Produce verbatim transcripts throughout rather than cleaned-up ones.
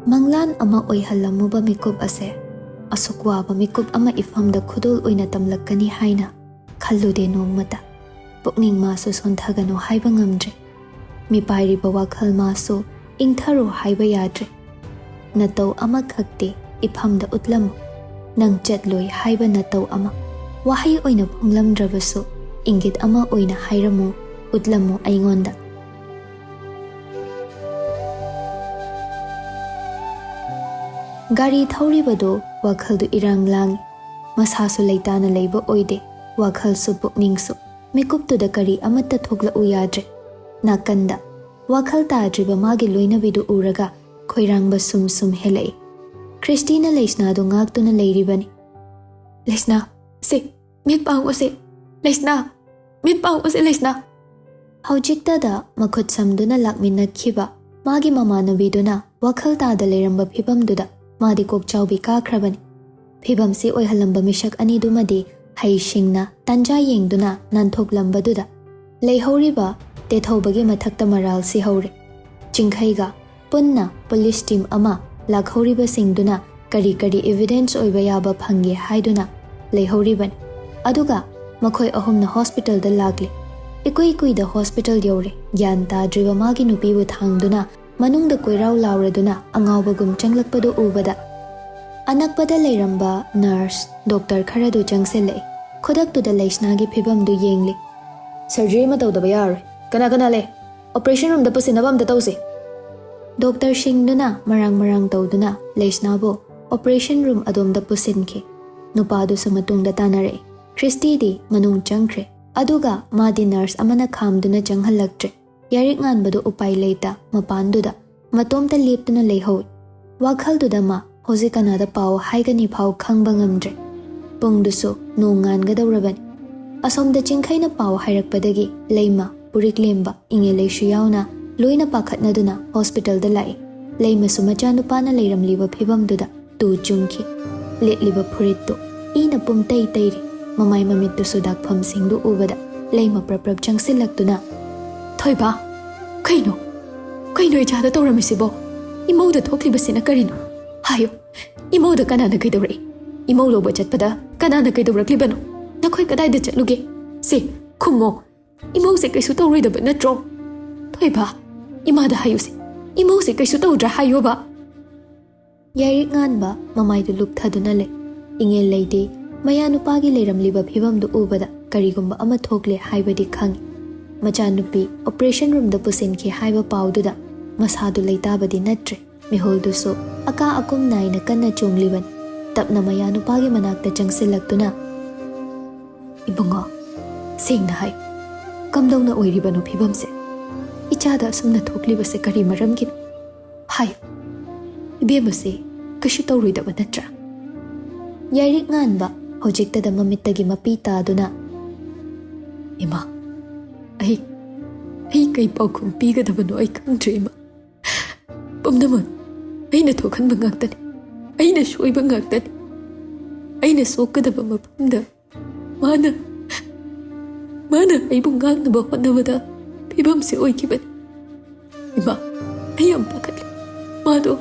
ꯃꯪꯂꯥꯟ ꯑꯃ ꯑꯣꯏꯍꯜꯂꯝꯃꯨꯕ ꯃꯤꯀꯨꯞ ꯑꯁꯦ ꯑꯁꯨꯛ ꯋꯥꯕ ꯃꯤꯀꯨꯞ ꯑꯃ ꯏꯐꯝꯗ ꯈꯨꯗꯣꯜ ꯑꯣꯏꯅ ꯇꯝꯂꯛꯀꯅꯤ ꯍꯥꯏꯅ ꯈꯜꯂꯨꯗꯦ ꯅꯣꯡꯃꯇ꯫ ꯄꯨꯛꯅꯤꯡ ꯃꯥꯁꯨ ꯁꯣꯟꯊꯒꯅꯨ ꯍꯥꯏꯕ ꯉꯝꯗ꯭ꯔꯦ꯫ ꯃꯤꯄꯥꯏꯔꯤꯕ ꯋꯥꯈꯜ ꯃꯥꯁꯨ ꯏꯪꯊꯔꯣ ꯍꯥꯏꯕ ꯌꯥꯗ꯭ꯔꯦ꯫ ꯅꯇꯧ ꯑꯃꯈꯛꯇꯤ ꯏꯐꯝꯗ ꯎꯠꯂꯝꯃꯨ꯫ ꯅꯪ ꯆꯠꯂꯣꯏ ꯍꯥꯏꯕ ꯅꯇꯧ ꯑꯃ ꯋꯥꯍꯩ ꯑꯣꯏꯅ ꯐꯣꯡꯂꯝꯗ꯭ꯔꯕꯁꯨ ꯏꯪꯒꯤꯠ ꯑꯃ ꯑꯣꯏꯅ ꯍꯥꯏꯔꯝꯃꯨ, ꯎꯠꯂꯝꯃꯨ ꯑꯩꯉꯣꯟꯗ꯫ ꯒꯥꯔꯤ ꯊꯧꯔꯤꯕꯗꯨ ꯋꯥꯈꯜꯗꯨ ꯏꯔꯥꯡ ꯂꯥꯡꯏ꯫ ꯃꯁꯥꯁꯨ ꯂꯩꯇꯥꯅ ꯂꯩꯕ ꯑꯣꯏꯗꯦ, ꯋꯥꯈꯜꯁꯨ ꯄꯨꯛꯅꯤꯡꯁꯨ꯫ ꯃꯤꯀꯨꯞꯇꯨꯗ ꯀꯔꯤ ꯑꯃꯠꯇ ꯊꯣꯛꯂꯛꯎ ꯌꯥꯗ꯭ꯔꯦ꯫ ꯅꯥꯀꯟꯗ ꯋꯥꯈꯜ ꯇꯥꯗ꯭ꯔꯤꯕ ꯃꯥꯒꯤ ꯂꯣꯏꯅꯕꯤꯗꯨ ꯎꯔꯒ ꯈꯣꯏꯔꯥꯡꯕ ꯁꯨꯝ ꯁꯨꯝ ꯍꯦꯜꯂꯛꯏ꯫ ꯈ꯭ꯔꯤꯁꯇꯤꯅ ꯂꯩꯁꯅꯥꯗꯨ ꯉꯥꯛꯇꯨꯅ ꯂꯩꯔꯤꯕꯅꯤ꯫ "ꯂꯩꯁꯅꯥ, ꯁꯦ, ꯃꯤꯠ ꯄꯥꯡꯉꯨꯁꯦ꯫ ꯂꯩꯁꯅꯥ, ꯃꯤꯠ ꯄꯥꯡꯉꯨꯁꯦ, ꯂꯩꯁꯅꯥ!" ꯍꯧꯖꯤꯛꯇꯗ ꯃꯈꯨꯠ ꯁꯝꯗꯨꯅ ꯂꯥꯛꯃꯤꯟꯅꯈꯤꯕ ꯃꯥꯒꯤ ꯃꯃꯥꯟꯅꯕꯤꯗꯨꯅ ꯋꯥꯈꯜ ꯇꯥꯗ ꯂꯩꯔꯝꯕ ꯐꯤꯚꯝꯗꯨꯗ ꯃꯥꯗꯤ ꯀꯣꯛꯆꯥꯎꯕꯤ ꯀꯥꯈ꯭ꯔꯕꯅꯤ꯫ ꯐꯤꯚꯝꯁꯤ ꯑꯣꯏꯍꯜꯂꯝꯕ ꯃꯤꯁꯛ ꯑꯅꯤꯗꯨꯃꯗꯤ ꯍꯩꯁꯤꯡꯅ ꯇꯥꯟꯖꯥ ꯌꯦꯡꯗꯨꯅ ꯅꯥꯟꯊꯣꯛꯂꯝꯕꯗꯨꯗ ꯂꯩꯍꯧꯔꯤꯕ ꯇꯦꯊꯧꯕꯒꯤ ꯃꯊꯛꯇ ꯃꯔꯥꯜ ꯁꯤꯍꯧꯔꯦ꯫ ꯆꯤꯡꯈꯩꯒ ꯄꯨꯟꯅ ꯄꯨꯂꯤꯁ ꯇꯤꯝ ꯑꯃ ꯂꯥꯛꯍꯧꯔꯤꯕꯁꯤꯡꯗꯨꯅ ꯀꯔꯤ ꯀꯔꯤ ꯏꯚꯤꯗꯦꯟꯁ ꯑꯣꯏꯕ ꯌꯥꯕ ꯐꯪꯒꯦ ꯍꯥꯏꯗꯨꯅ ꯂꯩꯍꯧꯔꯤꯕꯅꯤ꯫ ꯑꯗꯨꯒ ꯃꯈꯣꯏ ꯑꯍꯨꯝꯅ ꯍꯣꯁꯄꯤꯇꯥꯜꯗ ꯂꯥꯛꯂꯦ꯫ ꯏꯀꯨꯏ ꯀꯨꯏꯗ ꯍꯣꯁꯄꯤꯇꯥꯜ ꯌꯧꯔꯦ꯫ ꯒ꯭ꯌꯥꯟ ꯇꯥꯗ꯭ꯔꯤꯕ ꯃꯥꯒꯤ ꯅꯨꯄꯤꯕꯨ ꯊꯥꯡꯗꯨꯅ ꯃꯅꯨꯡꯗ ꯀꯣꯏꯔꯥꯎ ꯂꯥꯎꯔꯗꯨꯅ ꯑꯉꯥꯎꯕꯒꯨꯝ ꯆꯪꯂꯛꯄꯗꯨ ꯎꯕꯗ ꯑꯅꯛꯄꯗ ꯂꯩꯔꯝꯕ ꯅꯔꯁ, ꯗꯣꯛꯇꯔ ꯈꯔꯗꯨ ꯆꯪꯁꯤꯜꯂꯛꯏ꯫ ꯈꯨꯗꯛꯇꯨꯗ ꯂꯩꯁꯅꯥꯒꯤ ꯐꯤꯚꯝꯗꯨ ꯌꯦꯡꯂꯤ꯫ "ꯁꯔꯖꯔꯤ ꯑꯃ ꯇꯧꯗꯕ ꯌꯥꯔꯣꯏ꯫ ꯀꯅꯥ ꯀꯅꯥ ꯂꯩ? ꯑꯣꯄꯔꯦꯁꯟ ꯔꯨꯝꯗ ꯄꯨꯁꯤꯟꯅꯕ ꯑꯝꯇ ꯇꯧꯁꯦ꯫" ꯗꯣꯛꯇꯔꯁꯤꯡꯗꯨꯅ ꯃꯔꯥꯡ ꯃꯔꯥꯡ ꯇꯧꯗꯨꯅ ꯂꯩꯁꯅꯥꯕꯨ ꯑꯣꯄꯔꯦꯁꯟ ꯔꯨꯝ ꯑꯗꯣꯝꯗ ꯄꯨꯁꯤꯟꯈꯤ꯫ ꯅꯨꯄꯥꯗꯨꯁꯨ ꯃꯇꯨꯡꯗ ꯇꯥꯅꯔꯛꯏ꯫ ꯈ꯭ꯔꯤꯁꯇꯤꯗꯤ ꯃꯅꯨꯡ ꯆꯪꯈ꯭ꯔꯦ꯫ ꯑꯗꯨꯒ ꯃꯥꯗꯤ ꯅꯔꯁ ꯑꯃꯅ ꯈꯥꯝꯗꯨꯅ ꯆꯪꯍꯜꯂꯛꯇ꯭ꯔꯦ꯫ ꯌꯥꯔꯤꯛ ꯉꯥꯟꯕꯗꯨ ꯎꯄꯥꯏ ꯂꯩꯇ ꯃꯄꯥꯟꯗꯨꯗ ꯃꯇꯣꯝꯇ ꯂꯦꯞꯇꯨꯅ ꯂꯩꯍꯧꯏ꯫ ꯋꯥꯈꯜꯗꯨꯗ ꯃꯥ ꯍꯧꯖꯤꯛ ꯀꯅꯥꯗ ꯄꯥꯎ ꯍꯥꯏꯒꯅꯤ ꯐꯥꯎ ꯈꯪꯕ ꯉꯝꯗ꯭ꯔꯦ꯫ ꯄꯨꯡꯗꯨꯁꯨ ꯅꯣꯡ ꯉꯥꯟꯒꯗꯧꯔꯕꯅꯤ꯫ ꯑꯁꯣꯝꯗ ꯆꯤꯡꯈꯩꯅ ꯄꯥꯎ ꯍꯥꯏꯔꯛꯄꯗꯒꯤ ꯂꯩꯃ, ꯄꯨꯔꯤꯛꯂꯦꯝꯕ, ꯏꯉꯦꯂꯩꯁꯨ ꯌꯥꯎꯅ ꯂꯣꯏꯅ ꯄꯥꯈꯠꯅꯗꯨꯅ ꯍꯣꯁꯄꯤꯇꯥꯜꯗ ꯂꯥꯛꯏ꯫ ꯂꯩꯃꯁꯨ ꯃꯆꯥꯅꯨꯄꯥꯅ ꯂꯩꯔꯝꯂꯤꯕ ꯐꯤꯚꯝꯗꯨꯗ ꯇꯨ ꯆꯨꯡꯈꯤ꯫ ꯂꯤꯠꯂꯤꯕ ꯐꯨꯔꯤꯠꯇꯨ ꯏꯅ ꯄꯨꯝꯇꯩ ꯇꯩꯔꯤ꯫ ꯃꯃꯥꯏ ꯃꯃꯤꯠꯇꯨꯁꯨ ꯗꯥꯛꯐꯝꯁꯤꯡꯗꯨ ꯎꯕꯗ ꯂꯩꯃ ꯄ꯭ꯔꯞ ꯄ꯭ꯔꯞ ꯆꯪꯁꯤꯜꯂꯛꯇꯨꯅ, "ꯊꯣꯏꯕ, ꯀꯩꯅꯣ? ꯀꯩꯅꯣ ꯏꯆꯥꯗ ꯇꯧꯔꯝꯃꯤꯁꯤꯕꯣ?" ꯏꯃꯧꯗ ꯊꯣꯛꯂꯤꯕꯁꯤꯅ ꯀꯔꯤꯅꯣ? ꯍꯥꯏꯌꯨ, ꯏꯃꯧꯗ ꯀꯅꯥꯅ ꯀꯩꯗꯧꯔꯛꯏ? ꯏꯃꯧ ꯂꯧꯕ ꯆꯠꯄꯗ ꯀꯅꯥꯅ ꯀꯩꯗꯧꯔꯛꯂꯤꯕꯅꯣ? ꯅꯈꯣꯏ ꯀꯗꯥꯏꯗ ꯆꯠꯂꯨꯒꯦ? ꯁꯦ, ꯈꯨꯝꯃꯣ꯫ ꯏꯃꯧꯁꯦ ꯀꯩꯁꯨ ꯇꯧꯔꯣꯏꯗꯕ ꯅꯠꯇ꯭ꯔꯣ? ꯊꯣꯏꯕ, ꯏꯃꯥꯗ ꯍꯥꯏꯌꯨꯁꯦ, ꯏꯃꯧꯁꯦ ꯀꯩꯁꯨ ꯇꯧꯗ꯭ꯔꯥ ꯍꯥꯏꯌꯣꯕ꯫ ꯌꯥꯏꯔꯤꯛ ꯉꯥꯟꯕ ꯃꯃꯥꯏꯗꯨ ꯂꯨꯞꯊꯗꯨꯅ ꯂꯩ꯫ ꯏꯉꯦꯜ ꯂꯩꯗꯤ ꯃꯌꯥꯅꯨꯄꯥꯒꯤ ꯂꯩꯔꯝꯂꯤꯕ ꯐꯤꯕꯝꯗꯨ ꯎꯕꯗ ꯀꯔꯤꯒꯨꯝꯕ ꯑꯃ ꯊꯣꯛꯂꯦ ꯍꯥꯏꯕꯗꯤ ꯈꯪꯏ꯫ ꯃꯆꯥꯅꯨꯄꯤ ꯑꯣꯄꯔꯦꯁꯟ ꯔꯨꯝꯗ ꯄꯨꯁꯤꯟꯈꯤ ꯍꯥꯏꯕ ꯄꯥꯎꯗꯨꯗ ꯃꯁꯥꯗꯨ ꯂꯩꯇꯥꯕꯗꯤ ꯅꯠꯇ꯭ꯔꯦ꯫ ꯃꯤꯍꯨꯜꯗꯨꯁꯨ ꯑꯀꯥ ꯑꯀꯨꯝ ꯅꯥꯏꯅ ꯀꯟꯅ ꯆꯣꯡꯂꯤꯕꯅꯤ꯫ ꯇꯞꯅ ꯃꯌꯥꯅꯨꯄꯥꯒꯤ ꯃꯅꯥꯛꯇ ꯆꯪꯁꯤꯜꯂꯛꯇꯨꯅ, "ꯏꯕꯨꯡꯉꯣ, ꯁꯦꯡꯅ ꯍꯥꯏ, ꯀꯝꯗꯧꯅ ꯑꯣꯏꯔꯤꯕꯅꯣ ꯐꯤꯕꯝꯁꯦ? ꯏꯆꯥꯗ ꯑꯁꯨꯝꯅ ꯊꯣꯛꯂꯤꯕꯁꯦ ꯀꯔꯤ ꯃꯔꯝꯒꯤꯅꯣ? ꯍꯥꯏꯌꯨ, ꯏꯕꯦꯝꯃꯁꯦ ꯀꯩꯁꯨ ꯇꯧꯔꯣꯏꯗꯕ ꯅꯠꯇ꯭ꯔꯥ?" ꯌꯥꯏꯔꯤꯛ ꯉꯥꯟꯕ ꯍꯧꯖꯤꯛꯇꯗ ꯃꯃꯤꯠꯇꯒꯤ ꯃꯄꯤ ꯇꯥꯗꯨꯅ, "ꯏꯃꯥ, ꯑꯩ, ꯑꯩ ꯀꯩ ꯄꯥꯎꯈꯨꯝ ꯄꯤꯒꯗꯕꯅꯣ ꯑꯩ ꯈꯪꯗ꯭ꯔꯦ, ꯏꯃꯥ꯫ ꯄꯨꯝꯅꯃꯛ ꯑꯩꯅ ꯊꯣꯛꯍꯟꯕ ꯉꯥꯛꯇꯅꯤ꯫ ꯑꯩꯅ ꯁꯣꯏꯕ ꯉꯥꯛꯇꯅꯤ꯫ ꯑꯩꯅ ꯁꯣꯛꯀꯗꯕ ꯃꯐꯝꯗ ꯃꯥꯅ, ꯃꯥꯅ ꯑꯩꯕꯨ ꯉꯥꯛꯅꯕ ꯍꯣꯠꯅꯕꯗ ꯐꯤꯕꯝꯁꯤ ꯑꯣꯏꯈꯤꯕꯅꯤ꯫ ꯏꯃꯥ, ꯑꯩ ꯌꯥꯝ ꯄꯥꯈꯠꯂꯤ꯫ ꯃꯥꯗꯣ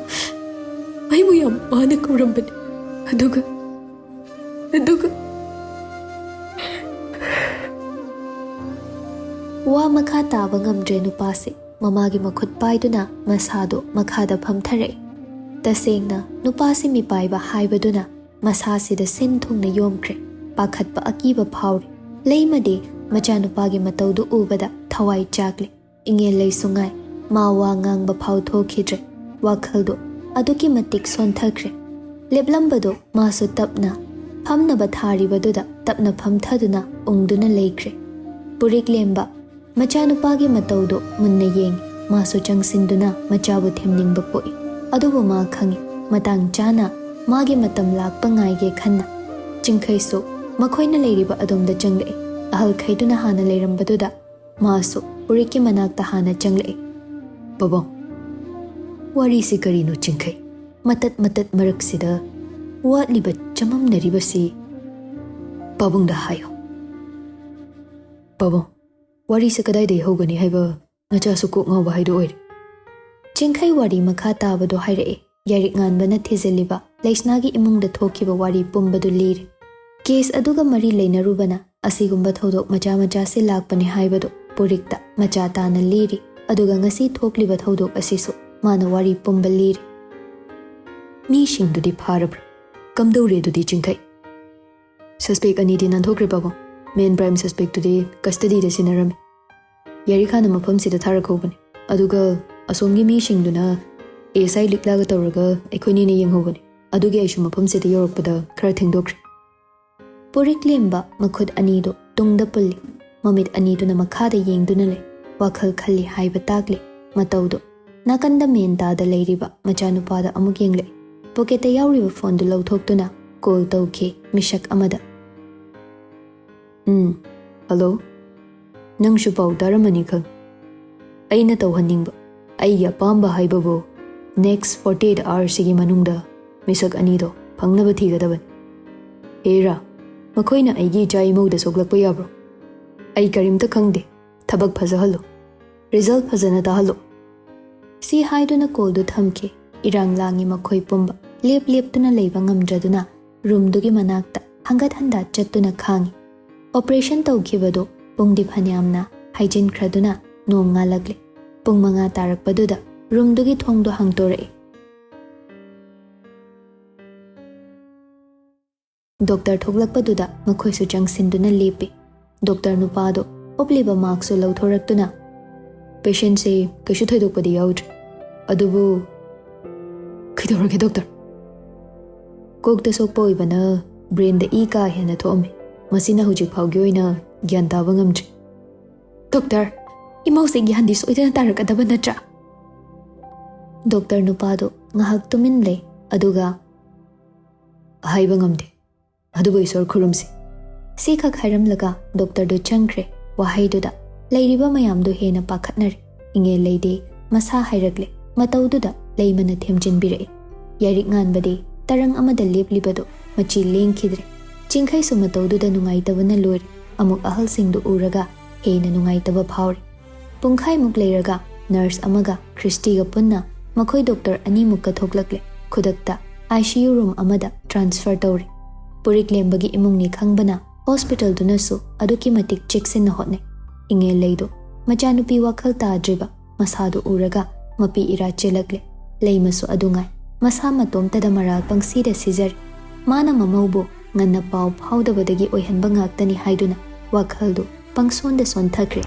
ꯑꯩꯕꯨ ꯌꯥꯝ ꯋꯥꯅ ꯀꯧꯔꯝꯕꯅꯤ꯫ ꯑꯗꯨꯒ, ꯑꯗꯨꯒ" ꯋꯥ ꯃꯈꯥ ꯇꯥꯕ ꯉꯝꯗ꯭ꯔꯦ ꯅꯨꯄꯥꯁꯦ꯫ ꯃꯃꯥꯒꯤ ꯃꯈꯨꯠ ꯄꯥꯏꯗꯨꯅ ꯃꯁꯥꯗꯣ ꯃꯈꯥꯗ ꯐꯝꯊꯔꯛꯏ꯫ ꯇꯁꯦꯡꯅ ꯅꯨꯄꯥꯁꯤ ꯃꯤꯄꯥꯏꯕ ꯍꯥꯏꯕꯗꯨꯅ ꯃꯁꯥꯁꯤꯗ ꯁꯤꯟ ꯊꯨꯡꯅ ꯌꯣꯝꯈ꯭ꯔꯦ꯫ ꯄꯥꯈꯠꯄ ꯑꯀꯤꯕ ꯐꯥꯎꯔꯤ꯫ ꯂꯩꯃꯗꯤ ꯃꯆꯥꯅꯨꯄꯥꯒꯤ ꯃꯇꯧꯗꯨ ꯎꯕꯗ ꯊꯋꯥꯏ ꯆꯥꯛꯂꯤ꯫ ꯏꯉꯦꯜ ꯂꯩꯁꯨ ꯉꯥꯏ꯫ ꯃꯥ ꯋꯥ ꯉꯥꯡꯕ ꯐꯥꯎ ꯊꯣꯛꯈꯤꯗ꯭ꯔꯦ꯫ ꯋꯥꯈꯜꯗꯣ ꯑꯗꯨꯛꯀꯤ ꯃꯇꯤꯛ ꯁꯣꯟꯊꯈ꯭ꯔꯦ꯫ ꯂꯦꯞꯂꯝꯕꯗꯣ ꯃꯥꯁꯨ ꯇꯞꯅ, ꯐꯝꯅꯕ ꯊꯥꯔꯤꯕꯗꯨꯗ ꯇꯞꯅ ꯐꯝꯊꯗꯨꯅ ꯎꯪꯗꯨꯅ ꯂꯩꯈ꯭ꯔꯦ꯫ ꯄꯨꯔꯤꯛ ꯂꯦꯝꯕ ꯃꯆꯥꯅꯨꯄꯥꯒꯤ ꯃꯇꯧꯗꯣ ꯃꯨꯟꯅ ꯌꯦꯡꯉꯤ꯫ ꯃꯥꯁꯨ ꯆꯪꯁꯤꯟꯗꯨꯅ ꯃꯆꯥꯕꯨ ꯊꯦꯝꯅꯤꯡꯕ ꯄꯣꯛꯏ꯫ ꯑꯗꯨꯕꯨ ꯃꯥ ꯈꯪꯏ, ꯃꯇꯥꯡ ꯆꯥꯅ ꯃꯥꯒꯤ ꯃꯇꯝ ꯂꯥꯛꯄ ꯉꯥꯏꯒꯦ ꯈꯟꯅ꯫ ꯆꯤꯡꯈꯩꯁꯨ ꯃꯈꯣꯏꯅ ꯂꯩꯔꯤꯕ ꯑꯗꯣꯝꯗ ꯆꯪꯂꯛꯏ꯫ ꯑꯍꯜꯈꯩꯗꯨꯅ ꯍꯥꯟꯅ ꯂꯩꯔꯝꯕꯗꯨꯗ ꯃꯥꯁꯨ ꯎꯔꯤꯛꯀꯤ ꯃꯅꯥꯛꯇ ꯍꯥꯟꯅ ꯆꯪꯂꯛꯏ꯫ "ꯄꯥꯕꯨꯡ, ꯋꯥꯔꯤꯁꯤ ꯀꯔꯤꯅꯣ ꯆꯤꯡꯈꯩ? ꯃꯇꯠ ꯃꯇꯠ ꯃꯔꯛꯁꯤꯗ ꯋꯥꯠꯂꯤꯕ ꯆꯃꯝꯅꯔꯤꯕꯁꯤ ꯄꯥꯕꯨꯡꯗ ꯍꯥꯏꯌꯨ꯫ ꯄꯥꯕꯨꯡ, ꯋꯥꯔꯤꯁꯤ ꯀꯗꯥꯏꯗꯒꯤ ꯍꯧꯒꯅꯤ ꯍꯥꯏꯕ ꯅꯆꯥꯁꯨ ꯀꯣꯛ ꯉꯥꯎꯕ ꯍꯥꯏꯗꯣ ꯑꯣꯏꯔꯦ꯫" ꯆꯤꯡꯈꯩ ꯋꯥꯔꯤ ꯃꯈꯥ ꯇꯥꯕꯗꯣ ꯍꯥꯏꯔꯛꯑꯦ꯫ ꯌꯥꯏꯔꯤꯛ ꯉꯥꯟꯕꯅ ꯊꯤꯖꯤꯜꯂꯤꯕ ꯂꯩꯁꯅꯥꯒꯤ ꯏꯃꯨꯡꯗ ꯊꯣꯛꯈꯤꯕ ꯋꯥꯔꯤ ꯄꯨꯝꯕꯗꯨ ꯂꯤꯔꯦ꯫ ꯀꯦꯁ ꯑꯗꯨꯒ ꯃꯔꯤ ꯂꯩꯅꯔꯨꯕꯅ ꯑꯁꯤꯒꯨꯝꯕ ꯊꯧꯗꯣꯛ ꯃꯆꯥ ꯃꯆꯥꯁꯤ ꯂꯥꯛꯄꯅꯤ ꯍꯥꯏꯕꯗꯨ ꯄꯨꯔꯤꯛꯇ ꯃꯆꯥ ꯇꯥꯅ ꯂꯤꯔꯤ꯫ ꯑꯗꯨꯒ ꯉꯁꯤ ꯊꯣꯛꯂꯤꯕ ꯊꯧꯗꯣꯛ ꯑꯁꯤꯁꯨ ꯃꯥꯅ ꯋꯥꯔꯤ ꯄꯨꯝꯕ ꯂꯤꯔꯤ꯫ ꯃꯤꯁꯤꯡꯗꯨꯗꯤ ꯐꯥꯔꯕ꯭ꯔꯥ? ꯀꯝꯗꯧꯔꯦ ꯑꯗꯨꯗꯤ ꯆꯤꯡꯈꯩ? ꯁꯁꯄꯦꯛ ꯑꯅꯤꯗꯤ ꯅꯥꯟꯊꯣꯛꯈ꯭ꯔꯦ ꯄꯥꯕꯨꯡ꯫ ꯃꯦꯟ ꯄ꯭ꯔꯥꯏꯝ ꯁꯁꯄꯦꯛꯇꯨꯗꯤ ꯀꯁꯇꯗꯤꯗ ꯁꯤꯟꯅꯔꯝꯃꯤ꯫ ꯌꯥꯔꯤꯛ ꯍꯥꯟꯅ ꯃꯐꯝꯁꯤꯗ ꯊꯥꯔꯛꯍꯧꯕꯅꯤ꯫ ꯑꯗꯨꯒ ꯑꯁꯣꯝꯒꯤ ꯃꯤꯁꯤꯡꯗꯨꯅ ꯑꯦ ꯑꯦꯁ ꯑꯥꯏ ꯂꯤꯛꯂꯥꯒ ꯇꯧꯔꯒ ꯑꯩꯈꯣꯏꯅꯤꯅ ꯌꯦꯡꯍꯧꯕꯅꯤ꯫ ꯑꯗꯨꯒꯤ ꯑꯩꯁꯨ ꯃꯐꯝꯁꯤꯗ ꯌꯧꯔꯛꯄꯗ ꯈꯔ ꯊꯦꯡꯗꯣꯛꯈ꯭ꯔꯦ꯫ ꯄꯨꯔꯤꯛ ꯂꯦꯝꯕ ꯃꯈꯨꯠ ꯑꯅꯤꯗꯨ ꯇꯨꯡꯗ ꯄꯨꯜꯂꯤ꯫ ꯃꯃꯤꯠ ꯑꯅꯤꯗꯨꯅ ꯃꯈꯥꯗ ꯌꯦꯡꯗꯨꯅ ꯂꯩ꯫ ꯋꯥꯈꯜ ꯈꯜꯂꯤ ꯍꯥꯏꯕ ꯇꯥꯛꯂꯤ ꯃꯇꯧꯗꯨ꯫ ꯅꯥꯀꯟꯗ ꯃꯦꯟ ꯇꯥꯗ ꯂꯩꯔꯤꯕ ꯃꯆꯥꯅꯨꯄꯥꯗ ꯑꯃꯨꯛ ꯌꯦꯡꯂꯛꯏ꯫ ꯄꯣꯀꯦꯠꯇ ꯌꯥꯎꯔꯤꯕ ꯐꯣꯟꯗꯨ ꯂꯧꯊꯣꯛꯇꯨꯅ ꯀꯣꯜ ꯇꯧꯈꯤ ꯃꯤꯁꯛ ꯑꯃꯗ꯫ ꯎꯝ, ꯍꯜꯂꯣ꯫ ꯅꯪꯁꯨ ꯄꯥꯎ ꯇꯥꯔꯝꯃꯅꯤ ꯈꯪ꯫ ꯑꯩꯅ ꯇꯧꯍꯟꯅꯤꯡꯕ, ꯑꯩꯒꯤ ꯑꯄꯥꯝꯕ ꯍꯥꯏꯕꯕꯨ next forty eight hours ꯁꯤꯒꯤ ꯃꯅꯨꯡꯗ ꯃꯤꯁꯛ ꯑꯅꯤꯗꯣ ꯐꯪꯅꯕ ꯊꯤꯒꯗꯕꯅꯤ꯫ ꯍꯦꯔꯥ, ꯃꯈꯣꯏꯅ ꯑꯩꯒꯤ ꯏꯆꯥ ꯏꯃꯧꯗ ꯁꯣꯛꯂꯛꯄ ꯌꯥꯕ꯭ꯔꯣ? ꯑꯩ ꯀꯔꯤꯝꯇ ꯈꯪꯗꯦ꯫ ꯊꯕꯛ ꯐꯖꯍꯜꯂꯨ꯫ ꯔꯤꯖꯜ ꯐꯖꯅ ꯇꯥꯍꯜꯂꯨ꯫ ꯁꯤ ꯍꯥꯏꯗꯨꯅ ꯀꯣꯜꯗꯨ ꯊꯝꯈꯤ꯫ ꯏꯔꯥꯡ ꯂꯥꯡꯉꯤ ꯃꯈꯣꯏ ꯄꯨꯝꯕ꯫ ꯂꯦꯞ ꯂꯦꯞꯇꯨꯅ ꯂꯩꯕ ꯉꯝꯗ꯭ꯔꯗꯨꯅ ꯔꯨꯝꯗꯨꯒꯤ ꯃꯅꯥꯛꯇ ꯍꯪꯒꯠ ꯍꯟꯗꯥ ꯆꯠꯇꯨꯅ ꯈꯥꯡꯉꯤ꯫ ꯑꯣꯄꯔꯦꯁꯟ ꯇꯧꯈꯤꯕꯗꯨ ꯄꯨꯡꯗꯤ ꯐꯅꯌꯥꯝꯅ ꯍꯥꯏꯖꯤꯟꯈ꯭ꯔꯗꯨꯅ ꯅꯣꯡ ꯉꯥꯜꯂꯛꯂꯦ꯫ ꯄꯨꯡ ꯃꯉꯥ ꯇꯥꯔꯛꯄꯗꯨꯗ ꯔꯨꯝꯗꯨꯒꯤ ꯊꯣꯡꯗꯣ ꯍꯥꯡꯇꯣꯔꯛꯏ꯫ ꯗꯣꯛꯇꯔ ꯊꯣꯛꯂꯛꯄꯗꯨꯗ ꯃꯈꯣꯏꯁꯨ ꯆꯪꯁꯤꯟꯗꯨꯅ ꯂꯦꯞꯄꯤ꯫ ꯗꯣꯛꯇꯔ ꯅꯨꯄꯥꯗꯣ ꯎꯞꯂꯤꯕ ꯃꯥꯛꯁꯁꯨ ꯂꯧꯊꯣꯔꯛꯇꯨꯅ, "ꯄꯦꯁꯦꯟꯁꯦ ꯀꯩꯁꯨ ꯊꯣꯏꯗꯣꯛꯄꯗꯤ ꯌꯥꯎꯗ꯭ꯔꯤ꯫ ꯑꯗꯨꯕꯨ," "ꯀꯩꯗꯧꯔꯒꯦ ꯗꯣꯛꯇꯔ?" "ꯀꯣꯛꯇ ꯁꯣꯛꯄ ꯑꯣꯏꯕꯅ ꯕ꯭ꯔꯦꯟꯗ ꯏ ꯀꯥ ꯍꯦꯟꯅ ꯊꯣꯛꯑꯝꯃꯤ꯫ ꯃꯁꯤꯅ ꯍꯧꯖꯤꯛ ꯐꯥꯎꯒꯤ ꯑꯣꯏꯅ ꯒ꯭ꯌꯥꯟ ꯇꯥꯕ ꯉꯝꯗ꯭ꯔꯤ꯫" "ꯗꯣꯛꯇꯔ, ꯏꯃꯧꯁꯦ ꯒ꯭ꯌꯥꯟꯗꯤ ꯁꯣꯏꯗꯅ ꯇꯥꯔꯛꯀꯗꯕ ꯅꯠꯇ꯭ꯔꯥ?" ꯗꯣꯛꯇꯔ ꯅꯨꯄꯥꯗꯣ ꯉꯥꯏꯍꯥꯛ ꯇꯨꯃꯤꯟ ꯂꯩ, ꯑꯗꯨꯒ, "ꯍꯥꯏꯕ ꯉꯝꯗꯦ꯫ ꯑꯗꯨꯕꯨ ꯏꯁꯣꯔ ꯈꯨꯔꯨꯝꯁꯤ꯫" ꯁꯤꯈꯛ ꯍꯥꯏꯔꯝꯂꯒ ꯗꯣꯛꯇꯔꯗꯨ ꯆꯪꯈ꯭ꯔꯦ꯫ ꯋꯥꯍꯩꯗꯨꯗ ꯂꯩꯔꯤꯕ ꯃꯌꯥꯝꯗꯨ ꯍꯦꯟꯅ ꯄꯥꯈꯠꯅꯔꯦ꯫ ꯏꯉꯦꯜ ꯂꯩꯗꯦ, ꯃꯁꯥ ꯍꯥꯏꯔꯛꯂꯦ꯫ ꯃꯇꯧꯗꯨꯗ ꯂꯩꯃꯅ ꯊꯦꯝꯖꯤꯟꯕꯤꯔꯛꯏ꯫ ꯌꯥꯏꯔꯤꯛ ꯉꯥꯟꯕꯗꯤ ꯇꯔꯪ ꯑꯃꯗ ꯂꯦꯞꯂꯤꯕꯗꯨ ꯃꯆꯤ ꯂꯦꯡꯈꯤꯗ꯭ꯔꯦ꯫ ꯆꯤꯡꯈꯩꯁꯨ ꯃꯇꯧꯗꯨꯗ ꯅꯨꯡꯉꯥꯏꯇꯕꯅ ꯂꯣꯏꯔꯦ꯫ ꯑꯃꯨꯛ ꯑꯍꯜꯁꯤꯡꯗꯨ ꯎꯔꯒ ꯍꯦꯟꯅ ꯅꯨꯡꯉꯥꯏꯇꯕ ꯐꯥꯎꯔꯦ꯫ ꯄꯨꯡꯈꯥꯏꯃꯨꯛ ꯂꯩꯔꯒ ꯅꯔꯁ ꯑꯃꯒ ꯈ꯭ꯔꯤꯁꯇꯤꯒ ꯄꯨꯟꯅ ꯃꯈꯣꯏ ꯗꯣꯛꯇꯔ ꯑꯅꯤꯃꯨꯛꯀ ꯊꯣꯛꯂꯛꯂꯦ꯫ ꯈꯨꯗꯛꯇ ꯑꯥꯏ ꯁꯤ ꯌꯨ ꯔꯨꯝ ꯑꯃꯗ ꯇ꯭ꯔꯥꯟꯁꯐꯔ ꯇꯧꯔꯦ꯫ ꯄꯨꯔꯤꯛ ꯂꯦꯝꯕꯒꯤ ꯏꯃꯨꯡꯅꯤ ꯈꯪꯕꯅ ꯍꯣꯁꯄꯤꯇꯥꯜꯗꯨꯅꯁꯨ ꯑꯗꯨꯛꯀꯤ ꯃꯇꯤꯛ ꯆꯦꯛꯁꯤꯟꯅ ꯍꯣꯠꯅꯩ꯫ ꯏꯉꯦꯜ ꯂꯩꯗꯨ ꯃꯆꯥꯅꯨꯄꯤ ꯋꯥꯈꯜ ꯇꯥꯗ꯭ꯔꯤꯕ ꯃꯁꯥꯗꯨ ꯎꯔꯒ ꯃꯄꯤ ꯏꯔꯥ ꯆꯦꯜꯂꯛꯂꯦ꯫ ꯂꯩꯃꯁꯨ ꯑꯗꯨ ꯉꯥꯏ꯫ ꯃꯁꯥ ꯃꯇꯣꯝꯇꯗ ꯃꯔꯥꯜ ꯄꯪꯁꯤꯗ ꯁꯤꯖꯔꯦ꯫ ꯃꯥꯅ ꯃꯃꯧꯕꯨ ꯉꯟꯅ ꯄꯥꯎ ꯐꯥꯎꯗꯕꯗꯒꯤ ꯑꯣꯏꯍꯟꯕ ꯉꯥꯛꯇꯅꯤ ꯍꯥꯏꯗꯨꯅ ꯋꯥꯈꯜꯗꯨ ꯄꯪꯁꯣꯟꯗ ꯁꯣꯟꯊꯈ꯭ꯔꯦ꯫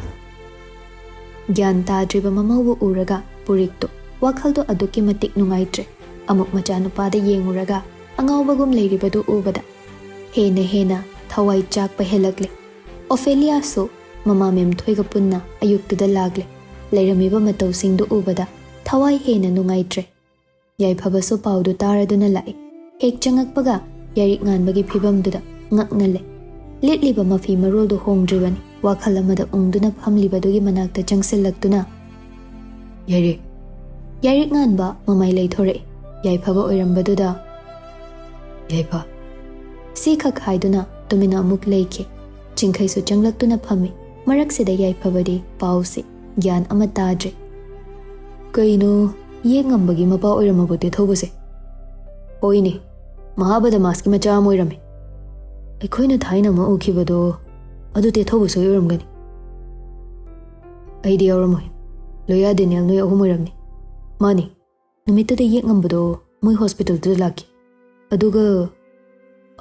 ꯒ꯭ꯌꯥꯟ ꯇꯥꯗ꯭ꯔꯤꯕ ꯃꯃꯧꯕꯨ ꯎꯔꯒ ꯄꯨꯔꯤꯛꯇꯨ ꯋꯥꯈꯜꯗꯨ ꯑꯗꯨꯛꯀꯤ ꯃꯇꯤꯛ ꯅꯨꯡꯉꯥꯏꯇ꯭ꯔꯦ꯫ ꯑꯃꯨꯛ ꯃꯆꯥꯅꯨꯄꯥꯗ ꯌꯦꯡꯉꯨꯔꯒ ꯑꯉꯥꯎꯕꯒꯨꯝ ꯂꯩꯔꯤꯕꯗꯨ ꯎꯕꯗ ꯍꯦꯟꯅ ꯍꯦꯟꯅ ꯊꯋꯥꯏ ꯆꯥꯛꯄ ꯍꯦꯜꯂꯛꯂꯦ꯫ ꯑꯣꯐꯦꯂꯤꯌꯥꯁꯨ ꯃꯃꯥ ꯃꯦꯝꯊꯣꯏꯒ ꯄꯨꯟꯅ ꯑꯌꯨꯛꯇꯨꯗ ꯂꯥꯛꯂꯦ꯫ ꯂꯩꯔꯝꯃꯤꯕ ꯃꯇꯧꯁꯤꯡꯗꯨ ꯎꯕꯗ ꯊꯋꯥꯏ ꯍꯦꯟꯅ ꯅꯨꯡꯉꯥꯏꯇ꯭ꯔꯦ꯫ ꯌꯥꯏꯐꯕꯁꯨ ꯄꯥꯎꯗꯨ ꯇꯥꯔꯗꯨꯅ ꯂꯥꯛꯏ꯫ ꯍꯦꯛ ꯆꯪꯉꯛꯄꯒ ꯌꯥꯏꯔꯤꯛ ꯉꯥꯟꯕꯒꯤ ꯐꯤꯕꯝꯗꯨꯗ ꯉꯛꯅ ꯂꯩ꯫ ꯂꯤꯠꯂꯤꯕ ꯃꯐꯤ ꯃꯔꯣꯜꯗꯨ ꯍꯣꯡꯗ꯭ꯔꯤꯕꯅꯤ꯫ ꯋꯥꯈꯜ ꯑꯃꯗ ꯎꯪꯗꯨꯅ ꯐꯝꯂꯤꯕꯗꯨꯒꯤ ꯃꯅꯥꯛꯇ ꯆꯪꯁꯤꯜꯂꯛꯇꯨꯅ, "ꯌꯥꯏꯔꯤꯛ?" ꯌꯥꯏꯔꯤꯛ ꯉꯥꯟꯕ ꯃꯃꯥꯏ ꯂꯩꯊꯣꯔꯛꯏ꯫ ꯌꯥꯏꯐꯕ ꯑꯣꯏꯔꯝꯕꯗꯨꯗ, "ꯌꯥꯏꯐ?" ꯁꯤꯈꯛ ꯍꯥꯏꯗꯨꯅ ꯇꯨꯃꯤꯟꯅ ꯑꯃꯨꯛ ꯂꯩꯈꯤ꯫ ꯆꯤꯡꯈꯩꯁꯨ ꯆꯪꯂꯛꯇꯨꯅ ꯐꯝꯃꯤ꯫ ꯃꯔꯛꯁꯤꯗ ꯌꯥꯏꯐꯕꯗꯤ ꯄꯥꯎꯁꯤ ꯒ꯭ꯌꯥꯟ ꯑꯃ ꯇꯥꯗ꯭ꯔꯦ꯫ "ꯀꯩꯅꯣ, ꯌꯦꯛ ꯉꯝꯕꯒꯤ ꯃꯄꯥ ꯑꯣꯏꯔꯝꯃꯕꯣ ꯇꯦꯊꯧꯕꯁꯦ?" "ꯍꯣꯏꯅꯦ, ꯃꯍꯥꯕꯗꯃꯥꯁꯀꯤ ꯃꯆꯥ ꯑꯃ ꯑꯣꯏꯔꯝꯃꯦ꯫ ꯑꯩꯈꯣꯏꯅ ꯊꯥꯏꯅ ꯑꯃ ꯎꯈꯤꯕꯗꯣ, ꯑꯗꯨ ꯇꯦꯊꯧꯕ ꯁꯣꯏ ꯑꯣꯏꯔꯝꯒꯅꯤ꯫ ꯑꯩꯗꯤ ꯌꯥꯎꯔꯝꯃꯣꯏ꯫ ꯂꯣꯌꯥ, ꯗꯦꯅꯤꯌꯦꯜ, ꯅꯣꯏ ꯑꯍꯨꯝ ꯑꯣꯏꯔꯝꯅꯤ꯫" "ꯃꯥꯅꯤ꯫ ꯅꯨꯃꯤꯠꯇꯨꯗ ꯌꯦꯛ ꯉꯝꯕꯗꯣ ꯃꯣꯏ ꯍꯣꯁꯄꯤꯇꯥꯜꯗꯨꯗ ꯂꯥꯛꯈꯤ꯫ ꯑꯗꯨꯒ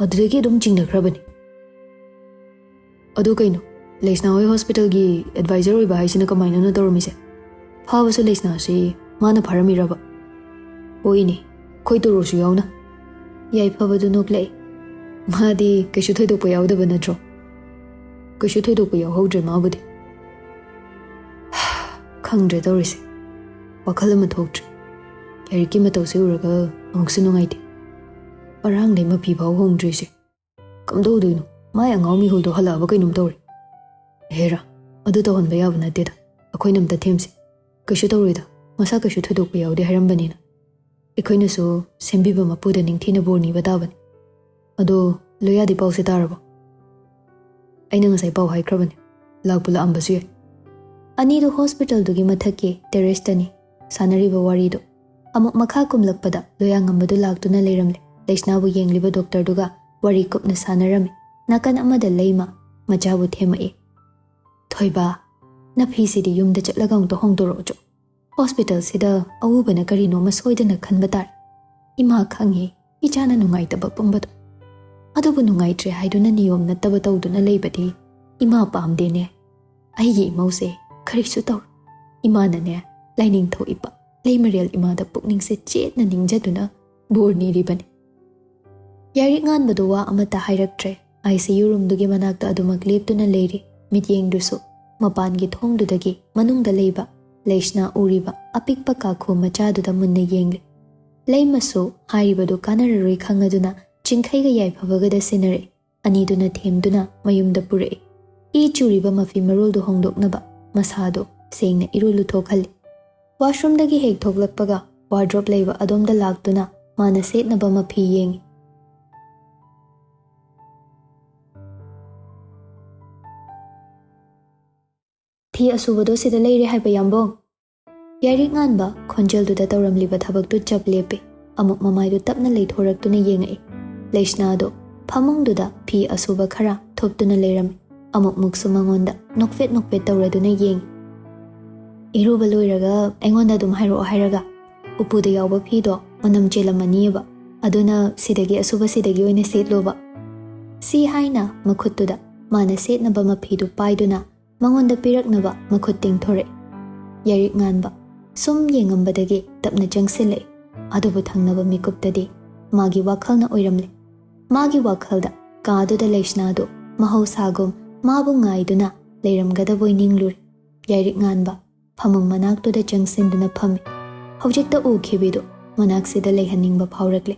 ꯑꯗꯨꯗꯒꯤ ꯑꯗꯨꯝ ꯆꯤꯡꯅꯈ꯭ꯔꯕꯅꯤ꯫" "ꯑꯗꯨ ꯀꯩꯅꯣ, ꯂꯩꯁꯅꯥ ꯍꯣꯏ ꯍꯣꯁꯄꯤꯇꯥꯜꯒꯤ ꯑꯦꯗꯚꯥꯏꯖꯔ ꯑꯣꯏꯕ ꯍꯥꯏꯁꯤꯅ ꯀꯃꯥꯏꯅꯅꯣ ꯇꯧꯔꯝꯃꯤꯁꯦ? ꯐꯥꯕꯁꯨ ꯂꯩꯁꯅꯥꯁꯤ ꯃꯥꯅ ꯐꯥꯔꯝꯃꯤꯔꯕ?" "ꯍꯣꯏꯅꯦ, ꯑꯩꯈꯣꯏ ꯇꯣꯔꯣꯁꯨ ꯌꯥꯎꯅ꯫" ꯌꯥꯏꯐꯕꯗꯨ ꯅꯣꯛꯂꯛꯏ꯫ "ꯃꯥꯗꯤ ꯀꯩꯁꯨ ꯊꯣꯏꯗꯣꯛꯄ ꯌꯥꯎꯗꯕ ꯅꯠꯇ꯭ꯔꯣ?" "ꯀꯩꯁꯨ ꯊꯣꯏꯗꯣꯛꯄ ꯌꯥꯎꯍꯧꯗ꯭ꯔꯦ ꯃꯥꯕꯨꯗꯤ꯫" ꯈꯪꯗ꯭ꯔꯦ ꯇꯧꯔꯤꯁꯦ꯫ ꯋꯥꯈꯜ ꯑꯃ ꯊꯣꯛꯇ꯭ꯔꯦ꯫ ꯌꯥꯏꯔꯤꯛꯀꯤ ꯃꯇꯧꯁꯦ ꯎꯔꯒ ꯑꯃꯨꯛꯁꯨ ꯅꯨꯡꯉꯥꯏꯇꯦ꯫ ꯉꯔꯥꯡꯗꯩ ꯃꯐꯤ ꯐꯥꯎ ꯍꯣꯡꯗ꯭ꯔꯤꯁꯦ꯫ ꯀꯝꯗꯧꯗꯣꯏꯅꯣ? ꯃꯥꯏ ꯑꯉꯥꯎ ꯃꯤꯍꯨꯜꯗꯣ ꯍꯜꯂꯛꯑꯕ ꯀꯩꯅꯣꯝ ꯇꯧꯔꯦ꯫ ꯍꯦꯔꯥ, ꯑꯗꯨ ꯇꯧꯍꯟꯕ ꯌꯥꯕ ꯅꯠꯇꯦꯗ꯫ ꯑꯩꯈꯣꯏꯅ ꯑꯝꯇ ꯊꯦꯝꯁꯤ꯫ ꯀꯩꯁꯨ ꯇꯧꯔꯣꯏꯗ꯫ ꯃꯁꯥ ꯀꯩꯁꯨ ꯊꯣꯏꯗꯣꯛꯄ ꯌꯥꯎꯗꯦ ꯍꯥꯏꯔꯝꯕꯅꯤꯅ꯫ ꯑꯩꯈꯣꯏꯅꯁꯨ ꯁꯦꯝꯕꯤꯕ ꯃꯄꯨꯗ ꯅꯤꯡꯊꯤꯅ ꯕꯣꯔ ꯅꯤꯕ ꯇꯥꯕꯅꯤ꯫ ꯑꯗꯣ, ꯂꯣꯌꯥꯗꯤ ꯄꯥꯎꯁꯦ ꯇꯥꯔꯕꯣ? ꯑꯩꯅ ꯉꯁꯥꯏ ꯄꯥꯎ ꯍꯥꯏꯈ꯭ꯔꯕꯅꯤ꯫ ꯂꯥꯛꯄꯨ ꯂꯥꯛꯑꯝꯕꯁꯨ ꯌꯥꯏ꯫ ꯑꯅꯤꯗꯨ ꯍꯣꯁꯄꯤꯇꯥꯜꯗꯨꯒꯤ ꯃꯊꯛꯀꯤ ꯇꯦꯔꯦꯁꯇꯅꯤ ꯁꯥꯟꯅꯔꯤꯕ ꯋꯥꯔꯤꯗꯨ꯫ ꯑꯃꯨꯛ ꯃꯈꯥ ꯀꯨꯝꯂꯛꯄꯗ ꯂꯣꯌꯥꯉꯝꯕꯗꯨ ꯂꯥꯛꯇꯨꯅ ꯂꯩꯔꯝꯂꯦ꯫ ꯂꯩꯁꯅꯥꯕꯨ ꯌꯦꯡꯂꯤꯕ ꯗꯣꯛꯇꯔꯗꯨꯒ ꯋꯥꯔꯤ ꯀꯨꯞꯅ ꯁꯥꯟꯅꯔꯝꯃꯤ꯫ ꯅꯥꯀꯟ ꯑꯃꯗ ꯂꯩꯃ ꯃꯆꯥꯕꯨ ꯊꯦꯝꯃꯛꯏ꯫ "ꯊꯣꯏꯕ, ꯅꯐꯤꯁꯤꯗꯤ ꯌꯨꯝꯗ ꯆꯠꯂꯒ ꯑꯃꯨꯛꯇ ꯍꯣꯡꯗꯣꯔꯛꯎꯆꯣ꯫ ꯍꯣꯁꯄꯤꯇꯥꯜꯁꯤꯗ ꯑꯎꯕꯅ ꯀꯔꯤꯅꯣꯃ ꯁꯣꯏꯗꯅ ꯈꯟꯕ ꯇꯥꯔꯦ꯫ ꯏꯃꯥ ꯈꯪꯉꯤ ꯏꯆꯥꯅ ꯅꯨꯡꯉꯥꯏꯇꯕ ꯄꯨꯝꯕꯗꯣ꯫ ꯑꯗꯨꯕꯨ ꯅꯨꯡꯉꯥꯏꯇ꯭ꯔꯦ ꯍꯥꯏꯗꯨꯅ ꯅꯤꯌꯣꯝ ꯅꯠꯇꯕ ꯇꯧꯗꯨꯅ ꯂꯩꯕꯗꯤ ꯏꯃꯥ ꯄꯥꯝꯗꯦꯅꯦ꯫ ꯑꯩꯒꯤ ꯏꯃꯧꯁꯦ ꯀꯔꯤꯁꯨ ꯇꯧꯔꯣꯏ꯫ ꯏꯃꯥꯅꯅꯦ, ꯂꯥꯏꯅꯤꯡꯊꯧ ꯏꯄꯥ ꯂꯩꯃꯔꯦꯜ ꯏꯃꯥꯗ ꯄꯨꯛꯅꯤꯡꯁꯦ ꯆꯦꯠꯅ ꯅꯤꯡꯖꯗꯨꯅ ꯕꯣꯔ ꯅꯤꯔꯤꯕꯅꯤ꯫" ꯌꯥꯏꯔꯤꯛ ꯉꯥꯟꯕꯗꯨ ꯋꯥ ꯑꯃꯠꯇ ꯍꯥꯏꯔꯛꯇ꯭ꯔꯦ꯫ ꯑꯥꯏ ꯁꯤ ꯌꯨ ꯔꯨꯝꯗꯨꯒꯤ ꯃꯅꯥꯛꯇ ꯑꯗꯨꯃꯛ ꯂꯦꯞꯇꯨꯅ ꯂꯩꯔꯤ꯫ ꯃꯤꯠꯌꯦꯡꯗꯨꯁꯨ ꯃꯄꯥꯟꯒꯤ ꯊꯣꯡꯗꯨꯗꯒꯤ ꯃꯅꯨꯡꯗ ꯂꯩꯕ ꯂꯩꯁꯅꯥ ꯎꯔꯤꯕ ꯑꯄꯤꯛꯄ ꯀꯥꯈꯨ ꯃꯆꯥꯗꯨꯗ ꯃꯨꯟꯅ ꯌꯦꯡꯂꯤ꯫ ꯂꯩꯃꯁꯨ ꯍꯥꯏꯔꯤꯕꯗꯨ ꯀꯥꯟꯅꯔꯔꯣꯏ ꯈꯪꯉꯗꯨꯅ ꯆꯤꯡꯈꯩꯒ ꯌꯥꯏꯐꯕꯒꯗ ꯁꯤꯟꯅꯔꯛꯏ꯫ ꯑꯅꯤꯗꯨꯅ ꯊꯦꯝꯗꯨꯅ ꯃꯌꯨꯝꯗ ꯄꯨꯔꯛꯏ꯫ ꯏ ꯆꯨꯔꯤꯕ ꯃꯐꯤ ꯃꯔꯣꯜꯗꯨ ꯍꯣꯡꯗꯣꯛꯅꯕ ꯃꯁꯥꯗꯨ ꯁꯦꯡꯅ ꯏꯔꯨ ꯂꯨꯊꯣꯛꯍꯜꯂꯤ꯫ ꯋꯥꯁꯔꯨꯝꯗꯒꯤ ꯍꯦꯛ ꯊꯣꯛꯂꯛꯄꯒ ꯋꯥꯔꯗ꯭ꯔꯣꯞ ꯂꯩꯕ ꯑꯗꯣꯝꯗ ꯂꯥꯛꯇꯨꯅ ꯃꯥꯅ ꯁꯦꯠꯅꯕ ꯃꯐꯤ ꯌꯦꯡꯉꯤ꯫ "ꯐꯤ ꯑꯁꯨꯕꯗꯣ ꯁꯤꯗ ꯂꯩꯔꯦ ꯍꯥꯏꯕ, ꯌꯥꯝꯕꯣꯡ?" ꯌꯥꯏꯔꯤꯛ ꯉꯥꯟꯕ ꯈꯣꯟꯖꯦꯜꯗꯨꯗ ꯇꯧꯔꯝꯂꯤꯕ ꯊꯕꯛꯇꯨ ꯆꯞ ꯂꯦꯞꯄꯤ꯫ ꯑꯃꯨꯛ ꯃꯃꯥꯏꯗꯨ ꯇꯞꯅ ꯂꯩꯊꯣꯔꯛꯇꯨꯅ ꯌꯦꯡꯉꯛꯏ꯫ ꯂꯩꯁꯅꯥꯗꯣ ꯐꯃꯨꯡꯗꯨꯗ ꯐꯤ ꯑꯁꯨꯕ ꯈꯔ ꯊꯨꯞꯇꯨꯅ ꯂꯩꯔꯝꯃꯤ꯫ ꯑꯃꯨꯛ ꯃꯨꯛꯁꯨ ꯃꯉꯣꯟꯗ ꯅꯣꯛꯐꯦꯠ ꯅꯣꯛꯐꯦꯠ ꯇꯧꯔꯗꯨꯅ ꯌꯦꯡꯉꯤ꯫ "ꯏꯔꯨꯕ ꯂꯣꯏꯔꯒ ꯑꯩꯉꯣꯟꯗ ꯑꯗꯨꯝ ꯍꯥꯏꯔꯛꯑꯣ ꯍꯥꯏꯔꯒ, ꯎꯄꯨꯗ ꯌꯥꯎꯕ ꯐꯤꯗꯣ ꯃꯅꯝ ꯆꯦꯜꯂꯝꯃꯅꯤꯕ, ꯑꯗꯨꯅ ꯁꯤꯗꯒꯤ ꯑꯁꯨꯕ ꯁꯤꯗꯒꯤ ꯑꯣꯏꯅ ꯁꯦꯠꯂꯣꯕ꯫" ꯁꯤ ꯍꯥꯏꯅ ꯃꯈꯨꯠꯇꯨꯗ ꯃꯥꯅ ꯁꯦꯠꯅꯕ ꯃꯐꯤꯗꯨ ꯄꯥꯏꯗꯨꯅ ꯃꯉꯣꯟꯗ ꯄꯤꯔꯛꯅꯕ ꯃꯈꯨꯠ ꯇꯤꯡꯊꯣꯔꯛꯏ꯫ ꯌꯥꯏꯔꯤꯛ ꯉꯥꯟꯕ ꯁꯨꯝ ꯌꯦꯡꯉꯝꯕꯗꯒꯤ ꯇꯞꯅ ꯆꯪꯁꯤꯜꯂꯛꯏ꯫ ꯑꯗꯨꯕꯨ ꯊꯪꯅꯕ ꯃꯤꯀꯨꯞꯇꯗꯤ ꯃꯥꯒꯤ ꯋꯥꯈꯜꯅ ꯑꯣꯏꯔꯝꯂꯦ꯫ ꯃꯥꯒꯤ ꯋꯥꯈꯜꯗ ꯀꯥꯗꯨꯗ ꯂꯩꯁꯅꯥꯗꯨ ꯃꯍꯧꯁꯥꯒꯨꯝ ꯃꯥꯕꯨ ꯉꯥꯏꯗꯨꯅ ꯂꯩꯔꯝꯒꯗꯕꯣꯏ ꯅꯤꯡꯂꯨꯔꯦ꯫ ꯌꯥꯏꯔꯤꯛ ꯉꯥꯟꯕ ꯐꯃꯨꯡ ꯃꯅꯥꯛꯇꯨꯗ ꯆꯪꯁꯤꯟꯗꯨꯅ ꯐꯝꯃꯤ꯫ ꯍꯧꯖꯤꯛꯇ ꯎꯈꯤꯕꯤꯗꯨ ꯃꯅꯥꯛꯁꯤꯗ ꯂꯩꯍꯟꯅꯤꯡꯕ ꯐꯥꯎꯔꯛꯂꯦ꯫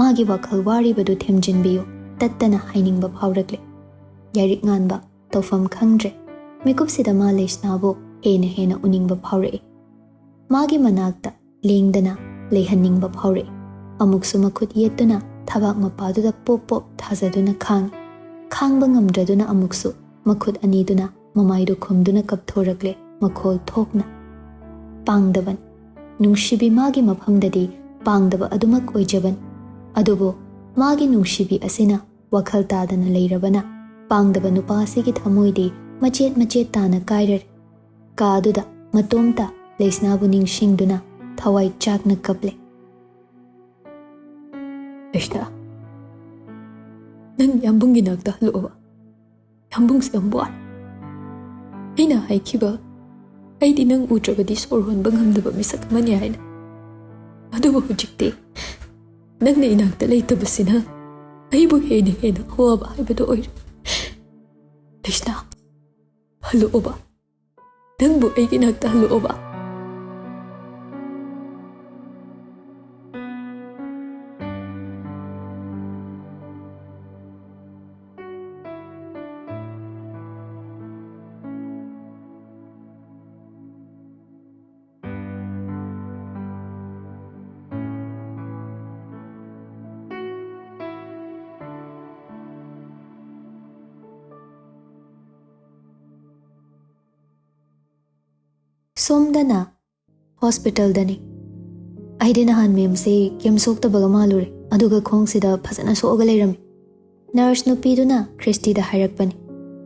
ꯃꯥꯒꯤ ꯋꯥꯈꯜ ꯋꯥꯔꯤꯕꯗꯨ ꯊꯦꯝꯖꯤꯟꯕꯤꯌꯨ ꯇꯠꯇꯅ ꯍꯥꯏꯅꯤꯡꯕ ꯐꯥꯎꯔꯛꯂꯦ꯫ ꯌꯥꯏꯔꯤꯛ ꯉꯥꯟꯕ ꯇꯧꯐꯝ ꯈꯪꯗ꯭ꯔꯦ꯫ ꯃꯤꯀꯨꯞꯁꯤꯗ ꯃꯥ ꯂꯩꯁꯅꯥꯕꯨ ꯍꯦꯟꯅ ꯍꯦꯟꯅ ꯎꯅꯤꯡꯕ ꯐꯥꯎꯔꯛꯏ꯫ ꯃꯥꯒꯤ ꯃꯅꯥꯛꯇ ꯂꯦꯡꯗꯅ ꯂꯩꯍꯟꯅꯤꯡꯕ ꯐꯥꯎꯔꯛꯏ꯫ ꯑꯃꯨꯛꯁꯨ ꯃꯈꯨꯠ ꯌꯦꯠꯇꯨꯅ ꯊꯕꯥꯛ ꯃꯄꯥꯗꯨꯗ ꯄꯣꯞ ꯄꯣꯞ ꯊꯥꯖꯗꯨꯅ ꯈꯥꯡꯉꯤ꯫ ꯈꯥꯡꯕ ꯉꯝꯗ꯭ꯔꯗꯨꯅ ꯑꯃꯨꯛꯁꯨ ꯃꯈꯨꯠ ꯑꯅꯤꯗꯨꯅ ꯃꯃꯥꯏꯗꯨ ꯈꯨꯝꯗꯨꯅ ꯀꯞꯊꯣꯔꯛꯂꯦ꯫ ꯃꯈꯣꯜ ꯊꯣꯛꯅ꯫ ꯄꯥꯡꯗꯕꯅꯤ꯫ ꯅꯨꯡꯁꯤꯕꯤ ꯃꯥꯒꯤ ꯃꯐꯝꯗꯗꯤ ꯄꯥꯡꯗꯕ ꯑꯗꯨꯃꯛ ꯑꯣꯏꯖꯕꯅꯤ꯫ ꯑꯗꯨꯕꯨ ꯃꯥꯒꯤ ꯅꯨꯡꯁꯤꯕꯤ ꯑꯁꯤꯅ ꯋꯥꯈꯜ ꯇꯥꯗꯅ ꯂꯩꯔꯕꯅ ꯄꯥꯡꯗꯕ ꯅꯨꯄꯥ ꯑꯁꯤꯒꯤ ꯊꯃꯣꯏꯗꯤ ꯃꯆꯦꯠ ꯃꯆꯦꯠ ꯇꯥꯅ ꯀꯥꯏꯔꯔꯦ꯫ ꯀꯥ ꯑꯗꯨꯗ ꯃꯇꯣꯝꯇ ꯂꯩꯁꯅꯥꯕꯨ ꯅꯤꯡꯁꯤꯡꯗꯨꯅ ꯊꯋꯥꯏ ꯆꯥꯛꯅ ꯀꯞꯂꯦ꯫ "ꯂꯩꯁꯅꯥ, ꯅꯪ ꯌꯥꯝꯕꯨꯡꯒꯤ ꯅꯥꯛꯇ ꯍꯜꯂꯛꯑꯣꯕ꯫ ꯌꯥꯝꯕꯨꯡꯁꯦ ꯌꯥꯝ ꯋꯥꯔꯦ꯫ ꯑꯩꯅ ꯍꯥꯏꯈꯤꯕ, ꯑꯩꯗꯤ ꯅꯪ ꯎꯗ꯭ꯔꯕꯗꯤ ꯁꯣꯔ ꯍꯣꯟꯕ ꯉꯝꯗꯕ ꯃꯤꯁꯛ ꯑꯃꯅꯤ ꯍꯥꯏꯅ꯫ ꯑꯗꯨꯕꯨ ꯍꯧꯖꯤꯛꯇꯤ ꯅꯪꯅ ꯏꯅꯥꯛꯇ ꯂꯩꯇꯕꯁꯤꯅ ꯑꯩꯕꯨ ꯍꯦꯟꯅ ꯍꯦꯟꯅ ꯑꯋꯥꯕ ꯍꯥꯏꯕꯗꯨ ꯑꯣꯏꯔꯦ꯫ ꯂꯩꯁꯅꯥ, ꯍꯜꯂꯛꯑꯣꯕ꯫ ꯅꯪꯕꯨ ꯑꯩꯒꯤ ꯅꯥꯛꯇ ꯍꯜꯂꯛꯑꯣꯕ꯫" ꯁꯣꯝꯗꯅ ꯍꯣꯁꯄꯤꯇꯥꯜꯗꯅꯤ꯫ ꯑꯩꯗꯤ ꯅꯍꯥꯟ ꯃꯦꯝꯁꯦ ꯀꯩꯝ ꯁꯣꯛꯇꯕꯒ ꯃꯥꯜꯂꯨꯔꯦ, ꯑꯗꯨꯒ ꯈꯣꯡꯁꯤꯗ ꯐꯖꯅ ꯁꯣꯛꯑꯒ ꯂꯩꯔꯝꯃꯤ꯫ ꯅꯔꯁ ꯅꯨꯄꯤꯗꯨꯅ ꯈ꯭ꯔꯤꯁꯇꯤꯗ ꯍꯥꯏꯔꯛꯄꯅꯤ,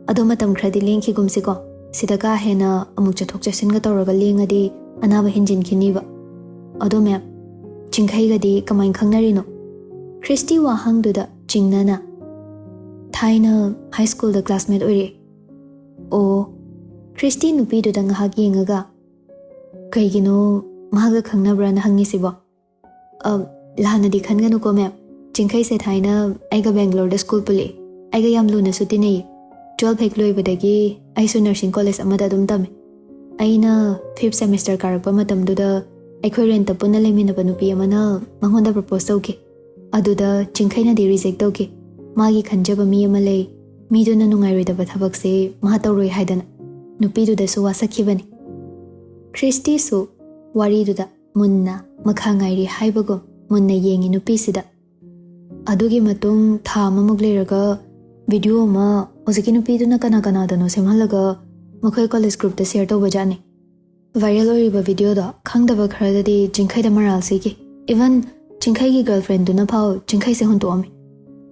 "ꯑꯗꯣ ꯃꯇꯝ ꯈꯔꯗꯤ ꯂꯦꯡꯈꯤꯒꯨꯝꯁꯤꯀꯣ, ꯁꯤꯗ ꯀꯥ ꯍꯦꯟꯅ ꯑꯃꯨꯛ ꯆꯠꯊꯣꯛ ꯆꯠꯁꯤꯟꯒ ꯇꯧꯔꯒ ꯂꯦꯡꯉꯗꯤ ꯑꯅꯥꯕ ꯍꯦꯟꯖꯤꯟꯈꯤꯅꯤꯕ꯫" "ꯑꯗꯣ ꯃꯦꯝ, ꯆꯤꯡꯈꯩꯒꯗꯤ ꯀꯃꯥꯏꯅ ꯈꯪꯅꯔꯤꯅꯣ?" ꯈ꯭ꯔꯤꯁꯇꯤ ꯋꯥꯍꯪꯗꯨꯗ ꯆꯤꯡꯅꯅ, "ꯊꯥꯏꯅ ꯍꯥꯏ ꯁ꯭ꯀꯨꯜꯗ ꯀ꯭ꯂꯥꯁꯃꯦꯠ ꯑꯣꯏꯔꯛꯑꯦ꯫" "ꯑꯣ꯫" ꯈ꯭ꯔꯤꯁꯇꯤ ꯅꯨꯄꯤꯗꯨꯗ ꯉꯥꯏꯍꯥꯛ ꯌꯦꯡꯉꯒ, "ꯀꯩꯒꯤꯅꯣ ꯃꯥꯒ ꯈꯪꯅꯕ꯭ꯔꯥꯅ ꯍꯪꯉꯤꯁꯤꯕꯣ?" "ꯑ, ꯂꯥꯟꯅꯗꯤ ꯈꯟꯒꯅꯨꯀꯣ ꯃꯦꯝ, ꯆꯤꯡꯈꯩꯁꯦ ꯊꯥꯏꯅ ꯑꯩꯒ ꯕꯦꯡꯒ꯭ꯂꯣꯔꯗ ꯁ꯭ꯀꯨꯜ ꯄꯨꯜꯂꯛꯑꯦ, ꯑꯩꯒ ꯌꯥꯝ ꯂꯨꯅꯁꯨ ꯇꯤꯟꯅꯩꯌꯦ꯫ ꯇꯨꯋꯦꯜꯐ ꯍꯦꯛ ꯂꯣꯏꯕꯗꯒꯤ ꯑꯩꯁꯨ ꯅꯔꯁꯤꯡ ꯀꯣꯂꯦꯖ ꯑꯃꯗ ꯑꯗꯨꯝ ꯇꯝꯃꯦ꯫ ꯑꯩꯅ ꯐꯤꯐ ꯁꯦꯃꯤꯁꯇꯔ ꯀꯥꯔꯛꯄ ꯃꯇꯝꯗꯨꯗ ꯑꯩꯈꯣꯏ ꯔꯦꯟꯠꯇ ꯄꯨꯟꯅ ꯂꯩꯃꯤꯟꯅꯕ ꯅꯨꯄꯤ ꯑꯃꯅ ꯃꯉꯣꯟꯗ ꯄ꯭ꯔꯄꯣꯁ ꯇꯧꯈꯤ꯫ ꯑꯗꯨꯗ ꯆꯤꯡꯈꯩꯅꯗꯤ ꯔꯤꯖꯦꯛ ꯇꯧꯈꯤ꯫ ꯃꯥꯒꯤ ꯈꯟꯖꯕ ꯃꯤ ꯑꯃ ꯂꯩ, ꯃꯤꯗꯨꯅ ꯅꯨꯡꯉꯥꯏꯔꯣꯏꯗꯕ ꯊꯕꯛꯁꯦ ꯃꯥ ꯇꯧꯔꯣꯏ ꯍꯥꯏꯗꯅ꯫" ꯅꯨꯄꯤꯗꯨꯗꯁꯨ ꯋꯥꯁꯛꯈꯤꯕꯅꯤ꯫ ꯈ꯭ꯔꯤꯁꯇꯤꯁꯨ ꯋꯥꯔꯤꯗꯨꯗ ꯃꯨꯟꯅ ꯃꯈꯥ ꯉꯥꯏꯔꯤ ꯍꯥꯏꯕꯒꯨꯝ ꯃꯨꯟꯅ ꯌꯦꯡꯉꯤ ꯅꯨꯄꯤꯁꯤꯗ꯫ ꯑꯗꯨꯒꯤ ꯃꯇꯨꯡ ꯊꯥ ꯑꯃꯃꯨꯛ ꯂꯩꯔꯒ ꯚꯤꯗꯤꯑꯣ ꯑꯃ ꯍꯧꯖꯤꯛꯀꯤ ꯅꯨꯄꯤꯗꯨꯅ ꯀꯅꯥ ꯀꯅꯥꯗꯅꯣ ꯁꯦꯝꯍꯜꯂꯒ ꯃꯈꯣꯏ ꯀꯣꯂꯦꯖ ꯒ꯭ꯔꯨꯞꯇ ꯁꯤꯌꯔ ꯇꯧꯕꯖꯥꯠꯅꯤ꯫ ꯚꯥꯏꯔꯦꯜ ꯑꯣꯏꯔꯤꯕ ꯚꯤꯗꯤꯑꯣꯗꯣ ꯈꯪꯗꯕ ꯈꯔꯗꯗꯤ ꯆꯤꯡꯈꯩꯗ ꯃꯔꯥꯜ ꯁꯤꯈꯤ꯫ ꯏꯚꯟ ꯆꯤꯡꯈꯩꯒꯤ ꯒꯔꯜꯐ꯭ꯔꯦꯟꯗꯨꯅ ꯐꯥꯎ ꯆꯤꯡꯈꯩꯁꯦ ꯍꯨꯟꯇꯣꯛꯑꯝꯃꯤ꯫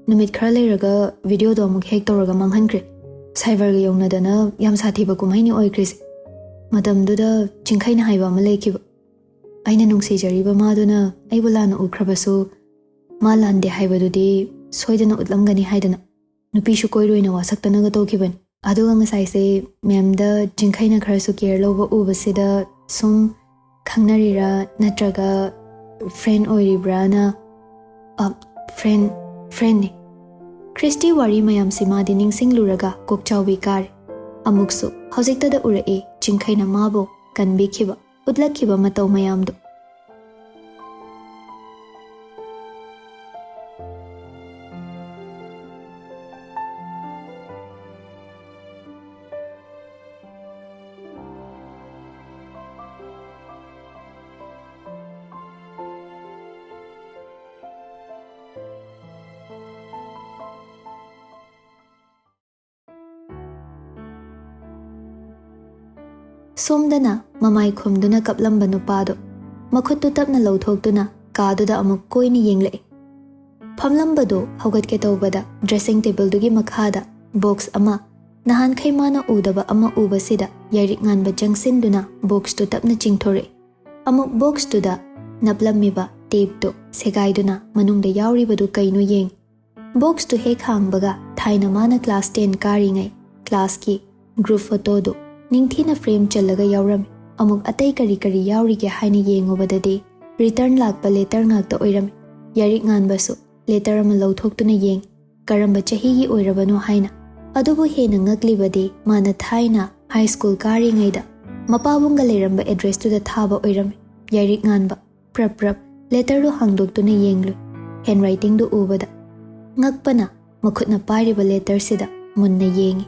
ꯅꯨꯃꯤꯠ ꯈꯔ ꯂꯩꯔꯒ ꯚꯤꯗꯤꯑꯣꯗꯣ ꯑꯃꯨꯛ ꯍꯦꯛ ꯇꯧꯔꯒ ꯃꯥꯡꯍꯟꯈ꯭ꯔꯦ꯫ ꯁꯥꯏꯕꯔꯒ ꯌꯧꯅꯗꯅ ꯌꯥꯝ ꯁꯥꯊꯤꯕ ꯀꯨꯝꯍꯩꯅꯤ ꯑꯣꯏꯈ꯭ꯔꯤꯁꯦ꯫ ꯃꯇꯝꯗꯨꯗ ꯆꯤꯡꯈꯩꯅ ꯍꯥꯏꯕ ꯑꯃ ꯂꯩꯈꯤꯕ, "ꯑꯩꯅ ꯅꯨꯡꯁꯤꯖꯔꯤꯕ ꯃꯥꯗꯨꯅ ꯑꯩꯕꯨ ꯂꯥꯟꯅ ꯎꯈ꯭ꯔꯕꯁꯨ, ꯃꯥ ꯂꯥꯟꯗꯦ ꯍꯥꯏꯕꯗꯨꯗꯤ ꯁꯣꯏꯗꯅ ꯎꯠꯂꯝꯒꯅꯤ" ꯍꯥꯏꯗꯅ꯫ ꯅꯨꯄꯤꯁꯨ ꯀꯣꯏꯔꯣꯏꯅ ꯋꯥꯁꯛꯇꯅꯒ ꯇꯧꯈꯤꯕꯅꯤ꯫ ꯑꯗꯨꯒ ꯉꯁꯥꯏꯁꯦ ꯃꯦꯝꯗ ꯆꯤꯡꯈꯩꯅ ꯈꯔꯁꯨ ꯀꯦꯌꯔ ꯂꯧꯕ ꯎꯕꯁꯤꯗ ꯁꯨꯝ ꯈꯪꯅꯔꯤꯔꯥ ꯅꯠꯇ꯭ꯔꯒ ꯐ꯭ꯔꯦꯟ ꯑꯣꯏꯔꯤꯕ꯭ꯔꯥꯅ, ꯑ, ꯐ꯭ꯔꯦꯟ, ꯐ꯭ꯔꯦꯟꯅꯤ꯫ ꯈ꯭ꯔꯤꯁꯇꯤ ꯋꯥꯔꯤ ꯃꯌꯥꯝꯁꯤ ꯃꯥꯗꯤ ꯅꯤꯡꯁꯤꯡꯂꯨꯔꯒ ꯀꯣꯛꯆꯥꯎꯕꯤ ꯀꯥꯔꯦ꯫ ꯑꯃꯨꯛꯁꯨ ꯍꯧꯖꯤꯛꯇꯗ ꯎꯔꯛꯏ ꯆꯤꯡꯈꯩꯅ ꯃꯥꯕꯨ ꯀꯟꯕꯤꯈꯤꯕ, ꯎꯠꯂꯛꯈꯤꯕ ꯃꯇꯧ ꯃꯌꯥꯝꯗꯨ꯫ ꯁꯣꯝꯗꯅ ꯃꯃꯥꯏ ꯈꯨꯝꯗꯨꯅ ꯀꯞꯂꯝꯕ ꯅꯨꯄꯥꯗꯣ ꯃꯈꯨꯠꯇꯨ ꯇꯞꯅ ꯂꯧꯊꯣꯛꯇꯨꯅ ꯀꯥꯗꯨꯗ ꯑꯃꯨꯛ ꯀꯣꯏꯅ ꯌꯦꯡꯂꯛꯏ꯫ ꯐꯝꯂꯝꯕꯗꯨ ꯍꯧꯒꯠꯀꯦ ꯇꯧꯕꯗ ꯗ꯭ꯔꯦꯁꯤꯡ ꯇꯦꯕꯜꯗꯨꯒꯤ ꯃꯈꯥꯗ ꯕꯣꯛꯁ ꯑꯃ, ꯅꯍꯥꯟꯈꯩ ꯃꯥꯅ ꯎꯗꯕ ꯑꯃ ꯎꯕꯁꯤꯗ ꯌꯥꯏꯔꯤꯛ ꯉꯥꯟꯕ ꯆꯪꯁꯤꯟꯗꯨꯅ ꯕꯣꯛꯁꯇꯨ ꯇꯞꯅ ꯆꯤꯡꯊꯣꯔꯛꯏ꯫ ꯑꯃꯨꯛ ꯕꯣꯛꯁꯇꯨꯗ ꯅꯞꯂꯝꯃꯤꯕ ꯇꯦꯞꯇꯨ ꯁꯦꯒꯥꯏꯗꯨꯅ ꯃꯅꯨꯡꯗ ꯌꯥꯎꯔꯤꯕꯗꯨ ꯀꯩꯅꯣ ꯌꯦꯡꯏ꯫ ꯕꯣꯛꯁꯇꯨ ꯍꯦꯛ ꯍꯥꯡꯕꯒ ꯊꯥꯏꯅ ꯃꯥꯅ ꯀ꯭ꯂꯥꯁ ꯇꯦꯟ ꯀꯥꯔꯤꯉꯩ ꯀ꯭ꯂꯥꯁꯀꯤ ꯒ꯭ꯔꯨꯞ ꯐꯣꯇꯣꯗꯨ ꯅꯤꯡꯊꯤꯅ ꯐ꯭ꯔꯦꯝ ꯆꯜꯂꯒ ꯌꯥꯎꯔꯝꯃꯤ꯫ ꯑꯃꯨꯛ ꯑꯇꯩ ꯀꯔꯤ ꯀꯔꯤ ꯌꯥꯎꯔꯤꯒꯦ ꯍꯥꯏꯅ ꯌꯦꯡꯉꯨꯕꯗꯗꯤ ꯔꯤꯇꯔꯟ ꯂꯥꯛꯄ ꯂꯦꯇꯔ ꯉꯥꯛꯇ ꯑꯣꯏꯔꯝꯃꯤ꯫ ꯌꯥꯏꯔꯤꯛ ꯉꯥꯟꯕꯁꯨ ꯂꯦꯇꯔ ꯑꯃ ꯂꯧꯊꯣꯛꯇꯨꯅ ꯌꯦꯡꯏ, ꯀꯔꯝꯕ ꯆꯍꯤꯒꯤ ꯑꯣꯏꯔꯕꯅꯣ ꯍꯥꯏꯅ꯫ ꯑꯗꯨꯕꯨ ꯍꯦꯟꯅ ꯉꯛꯂꯤꯕꯗꯤ ꯃꯥꯅ ꯊꯥꯏꯅ ꯍꯥꯏ ꯁ꯭ꯀꯨꯜ ꯀꯥꯔꯤꯉꯩꯗ ꯃꯄꯥꯕꯨꯡꯒ ꯂꯩꯔꯝꯕ ꯑꯦꯗ꯭ꯔꯦꯁꯇꯨꯗ ꯊꯥꯕ ꯑꯣꯏꯔꯝꯃꯤ꯫ ꯌꯥꯏꯔꯤꯛ ꯉꯥꯟꯕ ꯄ꯭ꯔꯞ ꯄ꯭ꯔꯞ ꯂꯦꯇꯔꯗꯨ ꯍꯥꯡꯗꯣꯛꯇꯨꯅ ꯌꯦꯡꯂꯨꯏ꯫ ꯍꯦꯟꯔꯥꯏꯇꯤꯡꯗꯨ ꯎꯕꯗ ꯉꯛꯄꯅ ꯃꯈꯨꯠꯅ ꯄꯥꯏꯔꯤꯕ ꯂꯦꯇꯔꯁꯤꯗ ꯃꯨꯟꯅ ꯌꯦꯡꯏ꯫